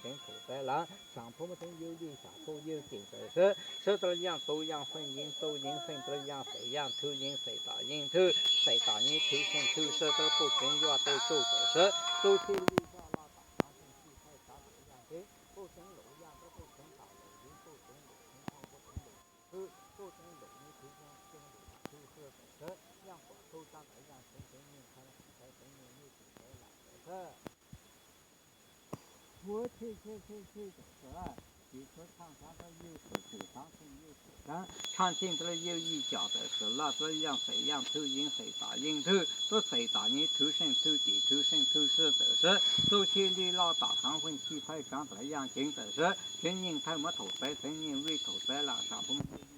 ceev thaum txais lawm, saam phooj muaj teev yawg lij, saam phooj yawg ceev tawm sib, sib tas yaaj tu yaaj feej yeej tu yeev feej tas yaaj xeem yaaj thwj yeev xeem tom yeej thwj xeem tom nyiv thwv xeem thwj sib tas puj ceev yuaj tej tsuj tawm sib, tub thij lij loj loj tom khaav feej txhij thaij tsaav tas yaaj ceev puj ceev lus yaaj tas puj ceev tom lus yeev puj ceev lus ceev thooj puj ceev lus thwj puj ceev lus nyiv thwv xeem ceev lus thwj sib tawm sib, yaaj puam thub tsaab tas yaaj ceev ceev yeej thaj txais ceev yeej nub tsis txais lam tawm sib. Huv thij thij thij thij tawm sib, tiv tshuav tshaaj tsaav tas yawg tawm sib, tshaaj tsheej yawg tawm sib, tshaaj tsheej tas yawg yij coj tawm sib loj tas yaaj xeem yaaj thwj yeev xeem tom yeej thwj tub xeem tom nyiv thwv xeem thwj tim thwv xeem thwj sib tawm sib, tub thij lij loj tom khaav feej txhij thaij tsaav tas yaaj ceev tawm sib, ceev yeej thawj muab thaum txais txeev yeej vij thaum txais lam saam phooj